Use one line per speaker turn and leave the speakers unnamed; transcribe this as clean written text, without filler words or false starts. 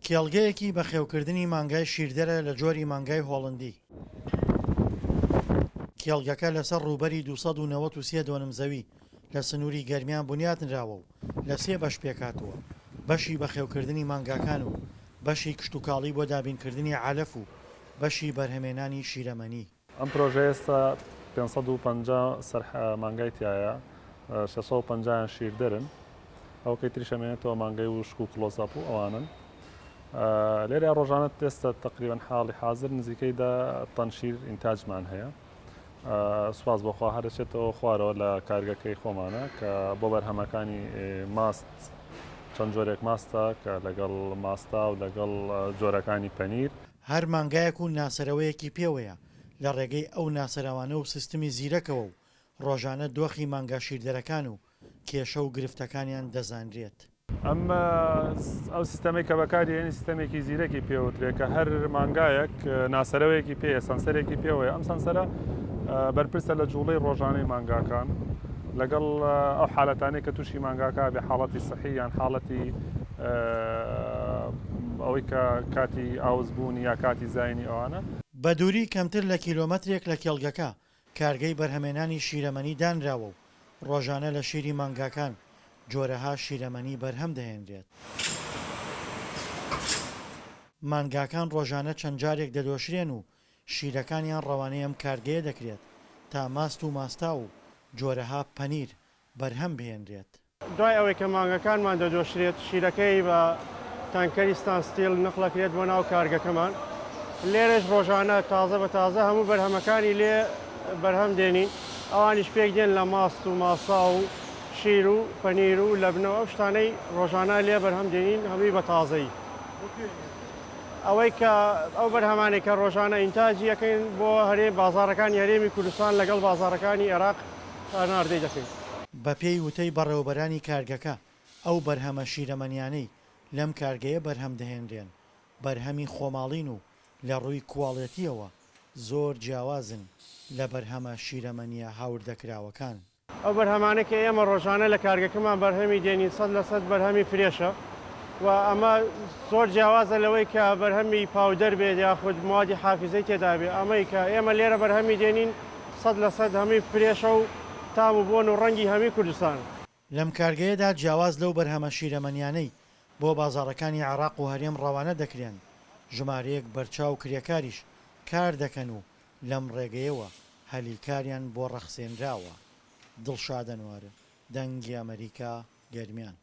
کێڵگەیەکی بەخێوکردنی مانگای شیردەرە لە جۆری مانگای هۆڵندی. کێڵگەکە لەسەر ڕووبەری 293 دۆنم زەوی لە سنووری گەرمیان بنیاتنراوە و لە سێ بەش پێکهاتووە، بەشی بەخێوکردنی مانگاکان و بەشی کشتوکاڵی بۆ دابینکردنی عەلەف و بەشی بەرهەمێنانی شیرەمەنی.
ئەم پرۆژەیە ئێستا 550 سەر مانگای تیایە، 650 یان شیردەرن، ئەوکەی تریش ئەمێنێتەوە مانگای وشک و کڵۆزاپ و ئەوانن. لێرە ڕۆژانە ئێستا تەقریبەن حاڵی حازر نزیکەی دە تەن شیر ئینتاجمان هەیە. سوپاس بۆ خوا هەر دەچێتەوە خوارەوە لە کارگەکەی خۆمانە کە بۆ بەرهەمەکانی ماست چەند جۆرێک ماستە کە لەگەڵ ماستا و لەگەڵ جۆرەکانی پەنیر.
هەر مانگایەک و ناسەرەوەیەکی پێوەیە، لە ڕێگەی ئەو ناسەرەوانە و سیستمی زیرەکەوە و ڕۆژانە دۆخی مانگا شیردەرەکان و کێشە و گرفتەکانیان دەزانرێت.
ئەم ئەو سیستەمەی کە بەکاری هێنین سیستەمێکی زیرەکی پێوترێ کە هەر مانگایەک ناسەرەوەیەکی پێیە سەنسەرێکی پێوەیە ئەم سەنسەرە بەرپرسە لە جوڵەی ڕۆژانەی مانگاکان لەگەڵ ئەو حالەتانەی کە تووشی مانگاکە بێ حاڵەتی سەحی یان حاڵەتی ئەوەی کە کاتی ئاوسبوونی یا کاتی زینی ئەوانە.
بە دووری کەمتر لە کیلۆمەترێک لە کێڵگەکە، کارگەی بەرهەمێنانی شیرەمەنی دانراوە و ڕۆژانە لە شیری مانگاکان جۆرەها شیرەمەنی بەرهەم دەهێنرێت. مانگاکان ڕۆژانە چەند جارێک دەدۆشرێن و شیرەکانیان ڕەوانەی ئەم کارگەیە دەکرێت تا ماست و ماستاو و جۆرەها پەنیر بەرهەم بهێنرێت.
دوای ئەوەی کە مانگەکانمان دەدۆشرێت، شیرەکەی بە تانکەری ستان ستیل نەقڵەکرێت بۆ ناو کارگەکەمان. لێرەش ڕۆژانە تازە بە تازە هەموو بەرهەمەکانی لێ بەرهەم دێنین، ئەوانیش پێک دێن لە ماست و ماساو و شیر و پەنیر و لەبنە و ئەو شتانەی ڕۆژانە لێ بەرهەم دێنین هەمووی بە تازەیی. ئەوەی کە ئەو بەرهەمانەی کە ڕۆژانە ئینتاجی ئەکەین بۆ هەرێم بازاڕەکانی هەرێمی کوردستان لەگەڵ بازاڕەکانی ئێراق هەناردەی دەکەین.
بەپێی وتەی بەڕێوەبەرانی کارگەکە، ئەو بەرهەمە شیرەمەنیانەی لەم کارگەیە بەرهەم دەهێنرێن، بەرهەمی خۆماڵین و لە ڕووی کواڵێتییەوە زۆر جیاوازن لە بەرهەمە شیرەمەنییە هاوردەکراوەکان.
ئەو بەرهەمانەی کە ئێمە ڕۆژانە لە کارگەکەمان بەرهەمی دێنین 100% بەرهەمی فرێشە و ئەمە زۆر جیاوازە لەوەی کە بەرهەمی پاودەر بێت یاخود موادی حافیزەی تێدا بێت، ئەمەی کە ئێمە لێرە بەرهەمی دێنین 100% هەمووی فرێشە و تام و بۆن و ڕەنگی هەمووی کوردستانە.
لەم کارگەیەدا جیاواز لەو بەرهەمە شیرەمەنیانەی بۆ بازاڕەکانی عێراق و هەرێم ڕەوانە دەکرێن، ژمارەیەک بەرچاو کرێکاریش کار دەکەن و لەم ڕێگەیەوە هەلی کاریان بۆ ڕەخسێنراوە. دڵشاد ئەنوەر، دەنگی ئەمەریکا، گەرمیان.